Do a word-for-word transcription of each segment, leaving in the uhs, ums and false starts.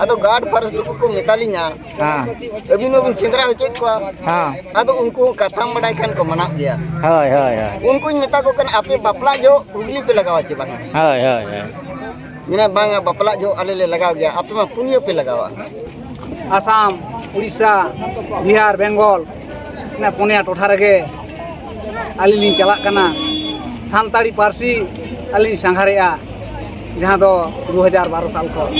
ᱟᱫᱚ guard forest ᱠᱚᱠᱚ ᱢᱮᱛᱟ ᱞᱤᱧᱟ, ᱦᱮᱸ᱾ ᱟᱹᱵᱤᱱ ᱢᱟᱵᱤᱱ ᱥᱮᱸᱫᱽᱨᱟ ᱦᱚᱪᱚᱭᱮᱫ ᱠᱚᱣᱟ᱾ ᱦᱮᱸ᱾ ᱟᱫᱚ ᱩᱱᱠᱩ ᱦᱚᱸ ᱠᱟᱛᱷᱟᱢ ᱵᱟᱰᱟᱭ ᱠᱷᱟᱱ ᱠᱚ ᱢᱟᱱᱟᱣ ᱜᱮᱭᱟ᱾ ᱦᱳᱭ, ᱦᱳᱭ, ᱦᱳᱭ᱾ ᱩᱱᱠᱩᱧ ᱢᱮᱛᱟ ᱠᱚ ᱠᱟᱱᱟ, "ᱟᱯᱮ ᱵᱟᱯᱞᱟ ᱡᱚᱦᱚᱜ ᱩᱜᱽᱞᱤ ᱯᱮ ᱞᱟᱜᱟᱣᱟ ᱪᱮ ᱵᱟᱝᱟ?" ᱦᱳᱭ, ᱦᱳᱭ, ᱦᱳᱭ᱾ ᱢᱮᱱᱟ, "ᱵᱟᱝᱟ, ᱵᱟᱯᱞᱟ ᱡᱚᱦᱚᱜ ᱟᱞᱮ ᱞᱮ ᱞᱟᱜᱟᱣ ᱜᱮᱭᱟ, ᱟᱯᱮ ᱢᱟ ᱯᱩᱱᱭᱟᱹ ᱯᱮ ᱞᱟᱜᱟᱣᱟ᱾" ᱟᱥᱟᱢ, ᱩᱲᱤᱥᱥᱟ, ᱵᱤᱦᱟᱨ, ᱵᱮᱝᱜᱚᱞ, ᱚᱱᱟ ᱯᱩᱱᱭᱟ ᱴᱚᱴᱷᱟ ᱨᱮᱜᱮ ᱟᱹᱞᱤᱧ ᱞᱤᱧ ᱪᱟᱞᱟᱜ ᱠᱟᱱᱟ᱾ ᱥᱟᱱᱛᱟᱲᱤ ᱯᱟᱹᱨᱥᱤ ᱟᱹᱞᱤᱧ ᱞᱤᱧ ᱥᱟᱸᱜᱷᱟᱨᱮᱜᱼᱟ, ᱡᱟᱦᱟᱸ ᱫᱚ ᱫᱩ ᱦᱟᱡᱟᱨ ᱵᱟᱨᱚ ᱥᱟᱞ ᱠᱷᱚᱱ᱾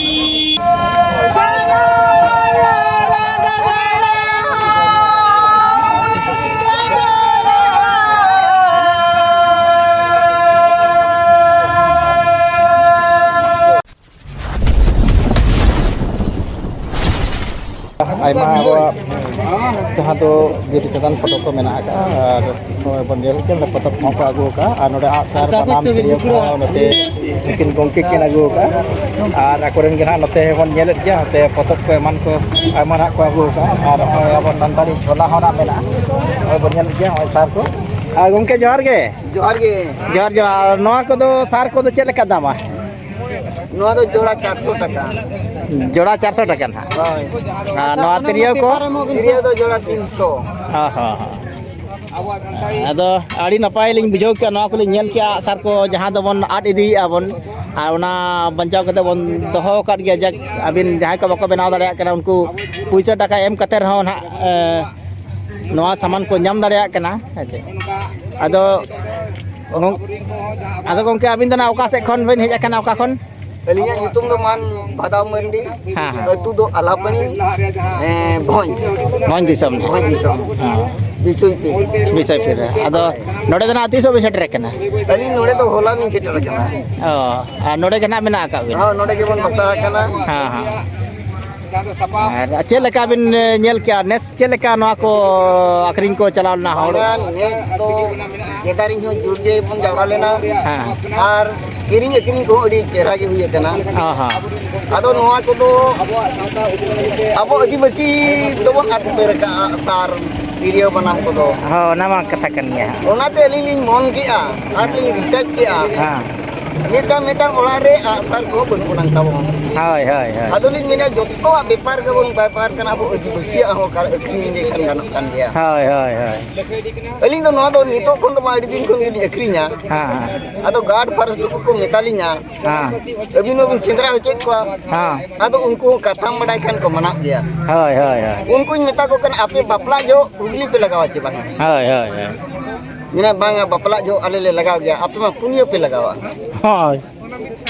ᱟᱭᱢᱟ ᱟᱵᱚᱣᱟᱜ ᱡᱟᱦᱟᱸ ᱫᱚ ᱵᱤᱨ ᱪᱟᱸᱫᱟᱱ ᱯᱚᱛᱚᱵ ᱠᱚ ᱢᱮᱱᱟᱜ ᱟᱠᱟᱫᱼᱟ, ᱟᱨ ᱱᱚᱜᱼᱚᱭ ᱵᱚᱱ ᱧᱮᱞ ᱠᱮᱫ ᱯᱚᱛᱚᱵ ᱠᱚᱦᱚᱸ ᱠᱚ ᱟᱹᱜᱩ ᱟᱠᱟᱫᱼᱟ, ᱟᱨ ᱱᱚᱰᱮ ᱟᱜᱼᱥᱟᱨ, ᱵᱟᱱᱟᱢ, ᱛᱤᱨᱭᱳ ᱠᱚᱦᱚᱸ ᱱᱚᱛᱮ ᱱᱩᱠᱤᱱ ᱜᱚᱢᱠᱮ ᱠᱤᱱ ᱟᱹᱜᱩ ᱟᱠᱟᱫᱼᱟ, ᱟᱨ ᱟᱠᱚᱨᱮᱱ ᱜᱮ ᱱᱟᱦᱟᱜ ᱱᱚᱛᱮ ᱵᱚᱱ ᱧᱮᱞᱮᱫ ᱜᱮᱭᱟ, ᱱᱚᱛᱮ ᱯᱚᱛᱚᱵ ᱠᱚ ᱮᱢᱟᱱ ᱠᱚ ᱟᱭᱢᱟ ᱱᱟᱦᱟᱜ ᱠᱚ ᱟᱹᱜᱩ ᱟᱠᱟᱫᱼᱟ, ᱟᱨ ᱱᱚᱜᱼᱚᱭ ᱟᱵᱚ ᱥᱟᱱᱛᱟᱲᱤ ᱡᱷᱚᱞᱟ ᱦᱚᱸ ᱱᱟᱦᱟᱜ ᱢᱮᱱᱟᱜᱼᱟ, ᱱᱚᱜᱼᱚᱭ ᱵᱚᱱ ᱧᱮᱞᱮᱫ ᱜᱮᱭᱟ, ᱱᱚᱜᱼᱚᱭ ᱥᱟᱨ ᱠᱚ᱾ ᱟᱨ ᱜᱚᱢᱠᱮ ᱡᱚᱦᱟᱨ ᱜᱮ᱾ ᱡᱚᱦᱟᱨ ᱜᱮ᱾ ᱡᱚᱦᱟᱨ, ᱡᱚᱦᱟᱨ᱾ ᱱᱚᱣᱟ ᱠᱚᱫᱚ, ᱥᱟᱨ ᱠᱚᱫᱚ ᱪᱮᱫ ᱞᱮᱠᱟ ᱫᱟᱢᱟ? ᱱᱚᱣᱟ ᱫᱚ ᱡᱚᱲᱟ ᱪᱟᱨᱥᱚ ᱴᱟᱠᱟ᱾ ᱡᱚᱲᱟ ᱪᱟᱨᱥᱚ ᱴᱟᱠᱟ ᱱᱟᱦᱟᱜ᱾ ᱦᱳᱭ᱾ ᱟᱨ ᱱᱚᱣᱟ ᱛᱤᱨᱭᱳ ᱠᱚ? ᱛᱤᱨᱭᱳ ᱫᱚ ᱡᱚᱲᱟ ᱛᱤᱱᱥᱚ᱾ ᱦᱚᱸ, ᱦᱚᱸ, ᱦᱚᱸ᱾ ᱟᱫᱚ ᱟᱹᱰᱤ ᱱᱟᱯᱟᱭ ᱞᱤᱧ ᱵᱩᱡᱷᱟᱹᱣ ᱠᱮᱜᱼᱟ, ᱱᱚᱣᱟ ᱠᱚᱞᱤᱧ ᱧᱮᱞ ᱠᱮᱜᱼᱟ, ᱟᱜᱼᱥᱟᱨ ᱠᱚ ᱡᱟᱦᱟᱸ ᱫᱚᱵᱚᱱ ᱟᱫ ᱤᱫᱤᱭᱮᱫᱼᱟ ᱵᱚᱱ, ᱟᱨ ᱚᱱᱟ ᱵᱟᱧᱪᱟᱣ ᱠᱟᱛᱮ ᱵᱚᱱ ᱫᱚᱦᱚ ᱟᱠᱟᱫ ᱜᱮᱭᱟ᱾ ᱡᱟᱠ, ᱟᱹᱵᱤᱱ ᱡᱟᱦᱟᱸᱭ ᱠᱚ ᱵᱟᱠᱚ ᱵᱮᱱᱟᱣ ᱫᱟᱲᱮᱭᱟᱜ ᱠᱟᱱᱟ, ᱩᱱᱠᱩ ᱯᱩᱭᱥᱟᱹ ᱴᱟᱠᱟ ᱮᱢ ᱠᱟᱛᱮ ᱨᱮᱦᱚᱸ ᱱᱟᱦᱟᱜ, ᱮ, ᱱᱚᱣᱟ ᱥᱟᱢᱟᱱ ᱠᱚ ᱧᱟᱢ ᱫᱟᱲᱮᱭᱟᱜ ᱠᱟᱱᱟ, ᱦᱮᱸ ᱪᱮ? ᱟᱫᱚ ᱜᱚᱝ-, ᱟᱫᱚ ᱜᱚᱝᱠᱮ, ᱟᱹᱵᱤᱱ ᱫᱚ ᱱᱟᱜ ᱚᱠᱟ ᱥᱮᱫ ᱠᱷᱚᱱ ᱵᱤᱱ ᱦᱮᱡ ᱟᱠᱟᱱᱟ, ᱚᱠᱟ ᱠᱷᱚᱱ? ᱟᱹᱞᱤᱧᱟᱜ ᱧᱩᱛᱩᱢ ᱫᱚ ᱢᱟᱱ ᱵᱷᱟᱫᱟᱣ ᱢᱟᱹᱨᱰᱤ᱾ ᱦᱮᱸ, ᱦᱮᱸ᱾ ᱟᱹᱛᱩ ᱫᱚ ᱟᱞᱟᱯᱟᱹᱱᱤ, ᱮᱸ, ᱵᱷᱚᱸᱡᱽ᱾ ᱵᱷᱚᱸᱡᱽ ᱫᱤᱥᱚᱢ᱾ ᱵᱷᱚᱸᱡᱽ ᱫᱤᱥᱚᱢ᱾ ᱦᱮᱸ᱾ ᱵᱤᱥᱩᱭᱯᱤ᱾ ᱵᱤᱥᱩᱭᱯᱤ ᱨᱮ᱾ ᱟᱫᱚ ᱱᱚᱰᱮ ᱫᱚ ᱱᱟᱜ ᱛᱤᱥᱚᱜ ᱵᱤᱱ ᱥᱮᱴᱮᱨ ᱟᱠᱟᱱᱟ? ᱟᱹᱞᱤᱧ ᱱᱚᱰᱮ ᱫᱚ ᱦᱚᱞᱟ ᱞᱤᱧ ᱥᱮᱴᱮᱨ ᱟᱠᱟᱱᱟ᱾ ᱚ, ᱟᱨ ᱱᱚᱰᱮ ᱜᱮ ᱱᱟᱜ ᱢᱮᱱᱟᱜ ᱟᱠᱟᱫ ᱵᱤᱱᱟ? ᱦᱚᱸ, ᱱᱚᱰᱮ ᱜᱮᱵᱚᱱ ᱵᱟᱥᱟ ᱟᱠᱟᱱᱟ᱾ ᱦᱮᱸ, ᱦᱮᱸ᱾ ᱟᱨ ᱪᱮᱫ ᱞᱮᱠᱟ ᱵᱤᱱ, ᱮ, ᱧᱮᱞ ᱠᱮᱜᱼᱟ ᱱᱮᱥ? ᱪᱮᱫ ᱞᱮᱠᱟ ᱱᱚᱣᱟ ᱠᱚ ᱟᱹᱠᱷᱨᱤᱧ ᱠᱚ ᱪᱟᱞᱟᱣ ᱞᱮᱱᱟ ᱦᱚᱲ? ᱵᱟᱝᱟ, ᱱᱮᱥ ᱫᱚ ᱡᱮᱫᱟᱨᱤᱧ ᱦᱚᱸ ᱡᱳᱨ ᱜᱮ ᱵᱚᱱ ᱡᱟᱣᱨᱟ ᱞᱮᱱᱟ᱾ ᱦᱮᱸ᱾ ᱟᱨ ᱠᱤᱨᱤᱧ ᱟᱹᱠᱷᱨᱤᱧ ᱠᱚᱦᱚᱸ ᱟᱹᱰᱤ ᱪᱮᱦᱨᱟ ᱜᱮ ᱦᱩᱭ ᱟᱠᱟᱱᱟ᱾ ᱦᱚᱸ, ᱦᱚᱸ᱾ ᱟᱫᱚ ᱱᱚᱣᱟ ᱠᱚᱫᱚ ᱟᱵᱚ ᱟᱹᱫᱤᱵᱟᱹᱥᱤ ᱫᱚᱵᱚᱱ ᱟᱫ ᱩᱛᱟᱹᱨ ᱟᱠᱟᱫᱼᱟ, ᱟᱜᱼᱥᱟᱨ, ᱛᱤᱨᱭᱳ, ᱵᱟᱱᱟᱢ ᱠᱚᱫᱚ᱾ ᱦᱚᱸ, ᱚᱱᱟ ᱢᱟ ᱠᱟᱛᱷᱟ ᱠᱟᱱ ᱜᱮᱭᱟ ᱦᱟᱸᱜ᱾ ᱚᱱᱟᱛᱮ ᱟᱹᱞᱤᱧ ᱞᱤᱧ ᱢᱚᱱ ᱠᱮᱜᱼᱟ ᱟᱨ ᱞᱤᱧ ᱨᱤᱥᱟᱨᱪ ᱠᱮᱜᱼᱟ᱾ ᱦᱮᱸ᱾ ᱢᱤᱫᱴᱟᱝ ᱢᱤᱫᱴᱟᱝ ᱚᱲᱟᱜ ᱨᱮ ᱟᱜᱼᱥᱟᱨ ᱠᱚᱦᱚᱸ ᱵᱟᱹᱱᱩᱜ ᱟᱱᱟᱝ ᱛᱟᱵᱚᱱ᱾ ᱦᱳᱭ, ᱦᱳᱭ, ᱦᱳᱭ᱾ ᱟᱫᱚᱞᱤᱧ ᱢᱮᱱᱟ, ᱡᱚᱛᱚᱣᱟᱜ ᱵᱮᱯᱟᱨ ᱜᱮᱵᱚᱱ ᱵᱮᱯᱟᱨ ᱠᱟᱱᱟ, ᱟᱵᱚ ᱟᱹᱫᱤᱵᱟᱹᱥᱤᱭᱟᱜ ᱦᱚᱸ ᱚᱠᱟ ᱟᱹᱠᱷᱨᱤᱧ ᱞᱮᱠᱷᱟᱱ ᱜᱟᱱᱚᱜ ᱠᱟᱱ ᱜᱮᱭᱟ᱾ ᱦᱳᱭ, ᱦᱳᱭ, ᱦᱳᱭ᱾ ᱟᱹᱞᱤᱧ ᱫᱚ ᱱᱚᱣᱟ ᱫᱚ ᱱᱤᱛᱚᱜ ᱠᱷᱚᱱ ᱫᱚ ᱵᱟᱝ, ᱟᱹᱰᱤ ᱫᱤᱱ ᱠᱷᱚᱱ ᱜᱮᱞᱤᱧ ᱟᱹᱠᱷᱨᱤᱧᱟ᱾ ᱦᱮᱸ, ᱦᱮᱸ᱾ ᱟᱫᱚ ᱜᱟᱨᱰ ᱯᱷᱚᱨᱮᱥᱴ ᱠᱚᱠᱚ ᱢᱮᱛᱟᱞᱤᱧᱟ, ᱦᱮᱸ᱾ ᱟᱹᱵᱤᱱ ᱦᱚᱸᱵᱤᱱ ᱥᱮᱸᱫᱽᱨᱟ ᱦᱚᱪᱚᱭᱮᱫ ᱠᱚᱣᱟ᱾ ᱦᱮᱸ᱾ ᱟᱫᱚ ᱩᱱᱠᱩ ᱦᱚᱸ ᱠᱟᱛᱷᱟᱢ ᱵᱟᱰᱟᱭ ᱠᱷᱟᱱ ᱠᱚ ᱢᱟᱱᱟᱜ ᱜᱮᱭᱟ᱾ ᱦᱳᱭ, ᱦᱳᱭ, ᱦᱳᱭ᱾ ᱩᱱᱠᱩᱧ ᱢᱮᱛᱟ ᱠᱚ ᱠᱟᱱᱟ, "ᱟᱯᱮ ᱵᱟᱯᱞᱟ ᱡᱚᱦᱚᱜ ᱩᱜᱽᱞᱤ ᱯᱮ ᱞᱟᱜᱟᱣᱟ ᱪᱮ ᱵᱟᱝᱟ?" ᱦᱳᱭ, ᱦᱳᱭ, ᱦᱳᱭ᱾ ᱢᱮᱱᱟ, "ᱵᱟᱝᱟ, ᱵᱟᱯᱞᱟ ᱡᱚᱦᱚᱜ ᱟᱞᱮ ᱞᱮ ᱞᱟᱜᱟᱣ ᱜᱮᱭᱟ, ᱟᱯᱮ ᱢᱟ ᱯᱩᱱᱭᱟᱹ ᱯᱮ ᱞᱟᱜᱟᱣᱟ᱾" ᱦᱳᱭ᱾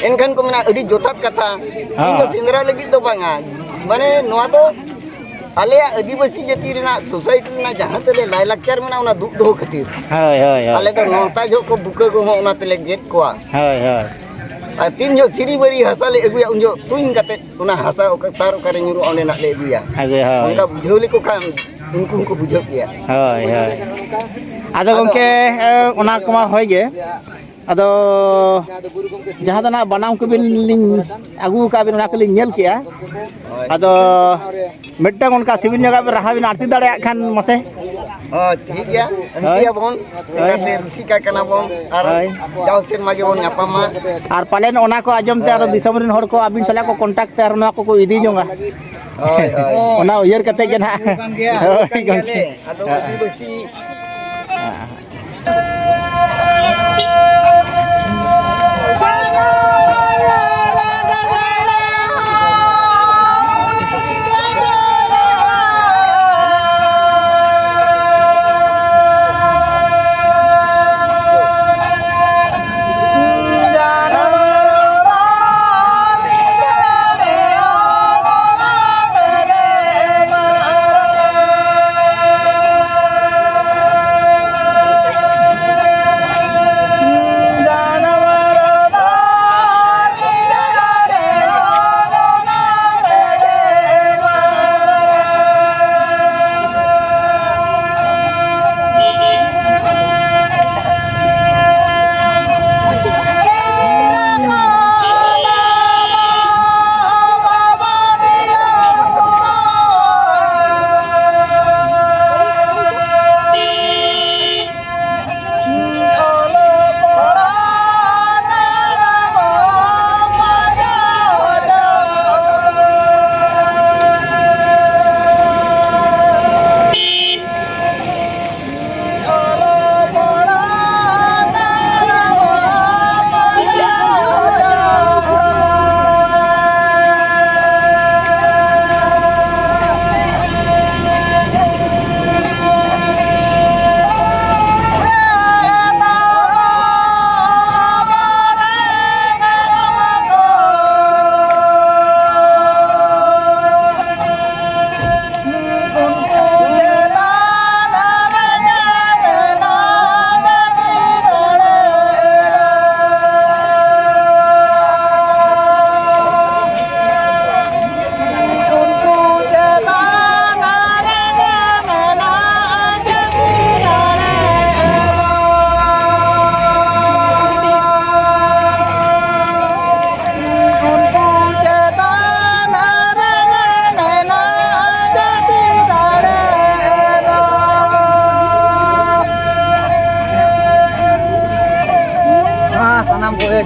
ᱮᱱᱠᱷᱟᱱ ᱠᱚ ᱢᱮᱱᱟ, "ᱟᱹᱰᱤ ᱡᱚᱛᱷᱟᱛ ᱠᱟᱛᱷᱟ, ᱤᱧ ᱫᱚ ᱦᱮᱸ᱾ ᱥᱮᱸᱫᱽᱨᱟ ᱞᱟᱹᱜᱤᱫ ᱫᱚ ᱵᱟᱝᱟ, ᱢᱟᱱᱮ ᱱᱚᱣᱟ ᱫᱚ ᱟᱞᱮᱭᱟᱜ ᱟᱹᱫᱤᱵᱟᱹᱥᱤ ᱡᱟᱹᱛᱤ ᱨᱮᱱᱟᱜ ᱥᱳᱥᱟᱭᱴᱤ ᱨᱮᱱᱟᱜ ᱡᱟᱦᱟᱸ ᱛᱟᱞᱮ ᱞᱟᱭᱼᱞᱟᱠᱪᱟᱨ ᱢᱮᱱᱟᱜᱼᱟ, ᱚᱱᱟ ᱫᱩᱜ ᱫᱚᱦᱚ ᱠᱷᱟᱹᱛᱤᱨ᱾ ᱦᱳᱭ, ᱦᱳᱭ, ᱦᱳᱭ᱾ ᱟᱞᱮ ᱫᱚ ᱱᱚᱝᱠᱟ ᱡᱚᱦᱚᱜ ᱠᱚ ᱵᱩᱠᱟᱹ ᱠᱚᱦᱚᱸ ᱚᱱᱟ ᱛᱮᱞᱮ ᱜᱮᱫ ᱠᱚᱣᱟ᱾ ᱦᱳᱭ, ᱦᱳᱭ᱾ ᱟᱨ ᱛᱤᱱ ᱡᱚᱦᱚᱜ ᱥᱤᱨᱤ ᱵᱟᱹᱨᱤ ᱦᱟᱥᱟ ᱞᱮ ᱟᱹᱜᱩᱭᱟ, ᱩᱱ ᱡᱚᱦᱚᱜ ᱛᱩᱧ ᱠᱟᱛᱮᱫ ᱚᱱᱟ ᱦᱟᱥᱟ ᱚᱠᱟ, ᱥᱟᱨ ᱚᱠᱟᱨᱮ ᱧᱩᱨᱩᱜᱼᱟ, ᱚᱸᱰᱮᱱᱟᱜ ᱞᱮ ᱟᱹᱜᱩᱭᱟ᱾ ᱟᱹᱜᱩᱭᱟ, ᱦᱳᱭ᱾ ᱚᱱᱠᱟ ᱵᱩᱡᱷᱟᱹᱣ ᱞᱮᱠᱚ ᱠᱷᱟᱱ ᱩᱱᱠᱩ ᱦᱚᱸᱠᱚ ᱵᱩᱡᱷᱟᱹᱣ ᱜᱮᱭᱟ᱾ ᱦᱳᱭ, ᱦᱳᱭ᱾ ᱟᱫᱚ ᱟᱫᱚ ᱜᱚᱢᱠᱮ, ᱮ, ᱚᱱᱟ ᱠᱚᱢᱟ ᱦᱳᱭ ᱜᱮ᱾ ᱟᱫᱚ ᱡᱟᱦᱟᱸ ᱫᱚ ᱱᱟᱜ ᱵᱟᱱᱟᱢ ᱠᱚᱵᱤᱱ ᱞᱤᱧ ᱟᱹᱜᱩ ᱟᱠᱟᱫ ᱵᱤᱱ, ᱚᱱᱟ ᱠᱚᱞᱤᱧ ᱧᱮᱞ ᱠᱮᱜᱼᱟ᱾ ᱦᱳᱭ᱾ ᱟᱫᱚ ᱢᱤᱫᱴᱟᱝ ᱚᱱᱠᱟ ᱥᱤᱵᱤᱞ ᱧᱚᱜᱟᱜ ᱵᱤᱱ ᱨᱟᱦᱟ ᱵᱤᱱ ᱟᱬᱛᱤ ᱫᱟᱲᱮᱭᱟᱜ ᱠᱷᱟᱱ ᱢᱟᱥᱮ᱾ ᱦᱳᱭ, ᱴᱷᱤᱠ ᱜᱮᱭᱟ, ᱦᱳᱭ᱾ ᱟᱹᱬᱛᱤᱭᱟᱵᱚᱱ᱾ ᱦᱳᱭ᱾ ᱪᱤᱠᱟᱹᱛᱮ ᱨᱩᱥᱤᱠᱟ ᱠᱟᱱᱟ ᱵᱚᱱ, ᱟᱨ ᱦᱳᱭ᱾ ᱡᱟᱣ ᱥᱮᱨᱢᱟ ᱜᱮᱵᱚᱱ ᱧᱟᱯᱟᱢᱟ᱾ ᱟᱨ ᱯᱟᱞᱮᱱ ᱚᱱᱟ ᱠᱚ ᱟᱸᱡᱚᱢ ᱛᱮ ᱟᱨᱚ ᱦᱳᱭ᱾ ᱫᱤᱥᱚᱢ ᱨᱮᱱ ᱦᱚᱲ ᱠᱚ ᱟᱹᱵᱤᱱ ᱥᱟᱞᱟᱜ ᱠᱚ ᱠᱚᱱᱴᱟᱠᱴ ᱛᱮ ᱟᱨ ᱱᱚᱣᱟ ᱠᱚᱠᱚ ᱤᱫᱤ ᱡᱚᱝᱟ᱾ ᱦᱳᱭ, ᱦᱳᱭ᱾ ᱚᱱᱟ ᱩᱭᱦᱟᱹᱨ ᱠᱟᱛᱮ ᱜᱮ ᱱᱟᱦᱟᱜ᱾ ᱦᱳᱭ, ᱠᱟᱱ ᱜᱮᱭᱟᱞᱮ᱾ ᱜᱚᱢᱠᱮ᱾ ᱟᱫᱚ ᱟᱹᱫᱤᱵᱟᱹᱥᱤ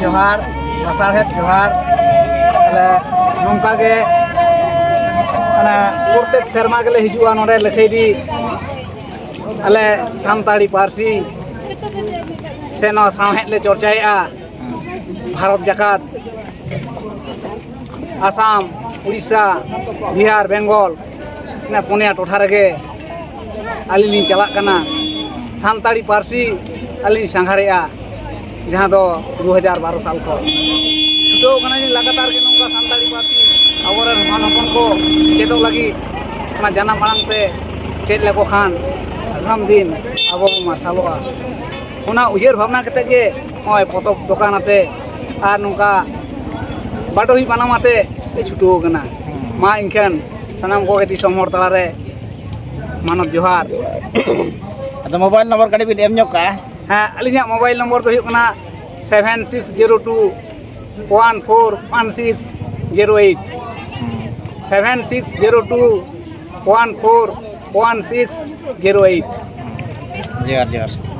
ᱡᱚᱦᱟᱨ, ᱞᱟᱥᱟᱲᱦᱮᱫ ᱡᱚᱦᱟᱨ᱾ ᱟᱞᱮ ᱱᱚᱝᱠᱟ ᱜᱮ ᱢᱟᱱᱮ ᱯᱨᱚᱛᱮᱠ ᱥᱮᱨᱢᱟ ᱜᱮᱞᱮ ᱦᱤᱡᱩᱜᱼᱟ ᱱᱚᱰᱮ ᱞᱟᱹᱠᱷᱟᱹᱭᱰᱤ᱾ ᱟᱞᱮ ᱥᱟᱱᱛᱟᱲᱤ ᱯᱟᱹᱨᱥᱤ ᱥᱮ ᱱᱚᱣᱟ ᱥᱟᱶᱦᱮᱫ ᱞᱮ ᱪᱚᱨᱪᱟᱭᱮᱫᱼᱟ᱾ ᱵᱷᱟᱨᱚᱛ ᱡᱟᱠᱟᱛ, ᱟᱥᱟᱢ, ᱩᱲᱤᱥᱥᱟ, ᱵᱤᱦᱟᱨ, ᱵᱮᱝᱜᱚᱞ, ᱚᱱᱟ ᱯᱩᱱᱭᱟ ᱴᱚᱴᱷᱟ ᱨᱮᱜᱮ ᱟᱹᱞᱤᱧ ᱞᱤᱧ ᱪᱟᱞᱟᱜ ᱠᱟᱱᱟ᱾ ᱥᱟᱱᱛᱟᱲᱤ ᱯᱟᱹᱨᱥᱤ ᱟᱹᱞᱤᱧ ᱞᱤᱧ ᱥᱟᱸᱜᱷᱟᱨᱮᱜᱼᱟ, ᱡᱟᱦᱟᱸ ᱫᱚ ᱫᱩ ᱦᱟᱡᱟᱨ ᱵᱟᱨᱚ ᱥᱟᱞ ᱠᱷᱚᱱ᱾ ᱪᱷᱩᱴᱟᱹᱣ ᱠᱟᱱᱟᱞᱤᱧ ᱞᱟᱜᱟᱛᱟᱨ ᱜᱮ ᱱᱚᱝᱠᱟ ᱥᱟᱱᱛᱟᱲᱤ ᱯᱟᱹᱨᱥᱤ ᱟᱵᱚᱨᱮᱱ ᱦᱚᱱ ᱦᱚᱯᱚᱱ ᱠᱚ ᱪᱮᱫᱚᱜ ᱞᱟᱹᱜᱤᱫ, ᱚᱱᱟ ᱡᱟᱱᱟᱢ ᱟᱲᱟᱝ ᱛᱮ ᱪᱮᱫ ᱞᱮᱠᱚ ᱠᱷᱟᱱ ᱟᱜᱟᱢ ᱫᱤᱱ ᱟᱵᱚ ᱵᱚᱱ ᱢᱟᱨᱥᱟᱞᱚᱜᱼᱟ᱾ ᱚᱱᱟ ᱩᱭᱦᱟᱹᱨ ᱵᱷᱟᱵᱽᱱᱟ ᱠᱟᱛᱮ ᱜᱮ ᱱᱚᱜᱼᱚᱭ ᱯᱚᱛᱚᱵ ᱫᱚᱠᱟᱱ ᱟᱛᱮ ᱟᱨ ᱱᱚᱝᱠᱟ ᱵᱟᱰᱚᱦᱤ ᱵᱟᱱᱟᱢ ᱟᱛᱮ ᱞᱮ ᱪᱷᱩᱴᱟᱹᱣ ᱟᱠᱟᱱᱟ᱾ ᱢᱟ ᱮᱱᱠᱷᱟᱱ ᱥᱟᱱᱟᱢ ᱠᱚᱜᱮ ᱫᱤᱥᱚᱢ ᱦᱚᱲ ᱛᱟᱞᱟᱨᱮ ᱢᱟᱱᱚᱛ ᱡᱚᱦᱟᱨ᱾ ᱟᱫᱚ ᱢᱳᱵᱟᱭᱤᱞ ᱱᱚᱢᱵᱚᱨ ᱠᱟᱹᱴᱤᱡ ᱵᱤᱱ ᱮᱢ ᱧᱚᱜ ᱠᱟᱜᱼᱟ᱾ ᱦᱮᱸ, ᱟᱹᱞᱤᱧᱟᱜ ᱢᱳᱵᱟᱭᱤᱞ ᱱᱚᱢᱵᱚᱨ ᱫᱚ ᱦᱩᱭᱩᱜ ᱠᱟᱱᱟ seven six zero two one four one six zero eight, seven six zero two one four one six zero eight. ᱡᱚᱦᱟᱨ ᱡᱚᱦᱟᱨ᱾